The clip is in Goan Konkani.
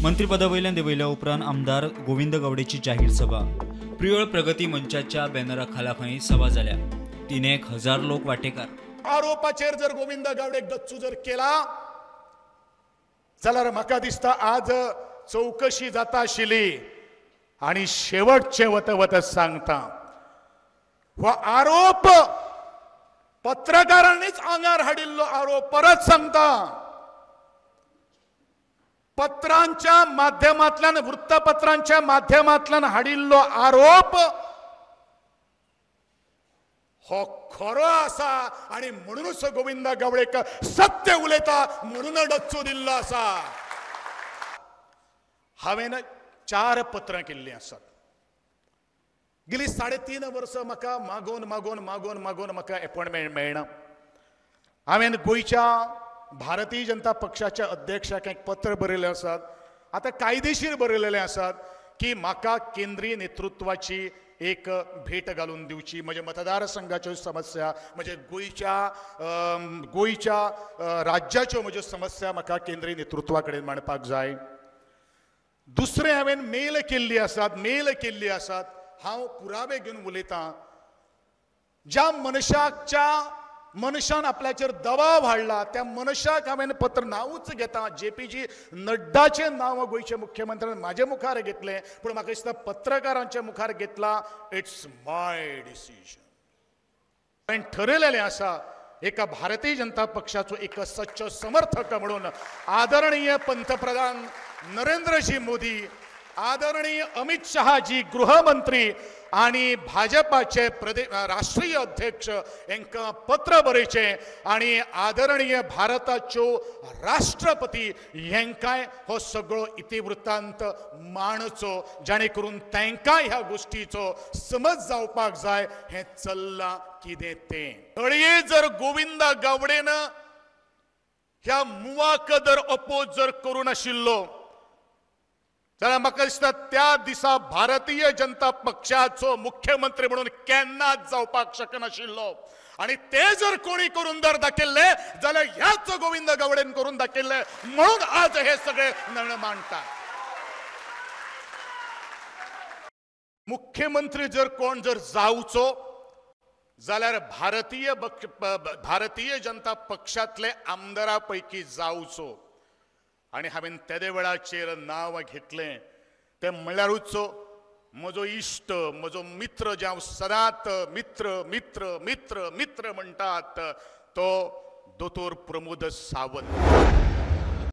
मंत्रीपदा वयल्यान देंवयल्या उपरांत आमदार गोविंद गावडेची जाहीर सभा. प्रियोळ प्रगती मंचाच्या बॅनरा खाला खंय सभा जाल्या. 3,000 लोक वाटेकार. आरोपाचेर जर गोविंद गावडेक डच्चू जर केला जाल्यार म्हाका दिसता आज चवकशी जाता आशिल्ली. आनी शेवटचे वत वत सांगता, हो आरोप पत्रकारांनीच आंगार हाडिल्लो आरोप. परत सांगता, पत्रांच्या माध्यमांतल्यान, वृत्तपत्रांच्या माध्यमांतल्यान हाडिल्लो आरोप हो खरो आसा आनी म्हणूनच गोविंद गावडेक सत्य उलयता म्हणून डच्चू दिल्लो आसा. हांवें 4 पत्रां केल्लीं आसात. गेली 3.5 वर्सां म्हाका मागोवन मागोवन मागोवन मागोवन म्हाका एपॉयंटमेंट मेळना. हांवें गोंयच्या भारतीय जनता पक्षाच्या अध्यक्षाक एक पत्र बरयलें आसात, आतां कायदेशीर बरयलेलें आसात की म्हाका केंद्रीय नेतृत्वाची एक भेट घालून दिवची. म्हज्या मतदारसंघाच्यो समस्या, म्हज्या गोंयच्या राज्याच्यो म्हज्यो समस्या म्हाका केंद्रीय नेतृत्वा कडेन मांडपाक जाय. दुसरें हांवें मेल केल्ली आसात, मेल केल्ली आसात. हांव पुरावे घेवन उलयतां. ज्या मनशान आपल्याचेर दबाव हाडला त्या मनशाक हांवें पत्र नांवूच घेता. जेपीजी नड्डाचें नांव गोंयच्या मुख्यमंत्र्यान म्हाजे मुखार घेतलें, पूण म्हाका दिसता पत्रकारांच्या मुखार घेतला. It's my decision. हांवें ठरयलेलें आसा एका भारतीय जनता पक्षाचो एक सच्च समर्थक म्हणून आदरणीय पंतप्रधान नरेंद्रजी मोदी, आदरणीय अमित शहाजी गृहमंत्री आणि भाजपाचे राष्ट्रीय अध्यक्ष हांकां पत्र बरयचें आनी आदरणीय भारताच्यो राष्ट्रपती हांकांय हो सगळो इतिवृत्तांत मांडचो, जाणे करून तांकांय ह्या गोश्टीचो समज जावपाक जाय हें चल्लां कितें तें. घडये जर गोविंद गावडेन ह्या मुवाक जर अपोज जर करूं नाशिल्लो जाल्यार म्हाका दिसता त्या दिसा भारतीय जनता पक्षाचो मुख्यमंत्री म्हणून केन्नाच जावपाक शकनाशिल्लो. आनी ते जर कोणी करून जर दाखयल्ले जाल्यार ह्याच गोविंद गावडेन करून दाखयल्ले म्हणून आज हे सगळे निर्णय मांडटात. मुख्यमंत्री जर कोण जर जावचो जाल्यार भारतीय जनता पक्षांतले आमदारा पैकी जावचो. आनी हांवें तेदे वेळाचेर नांव घेतलें तें म्हणल्यारूच म्हजो इश्ट, म्हजो मित्र, जे हांव सदांच मित्र मित्र मित्र मित्र म्हणटात तो दोतोर प्रमोद सावंत.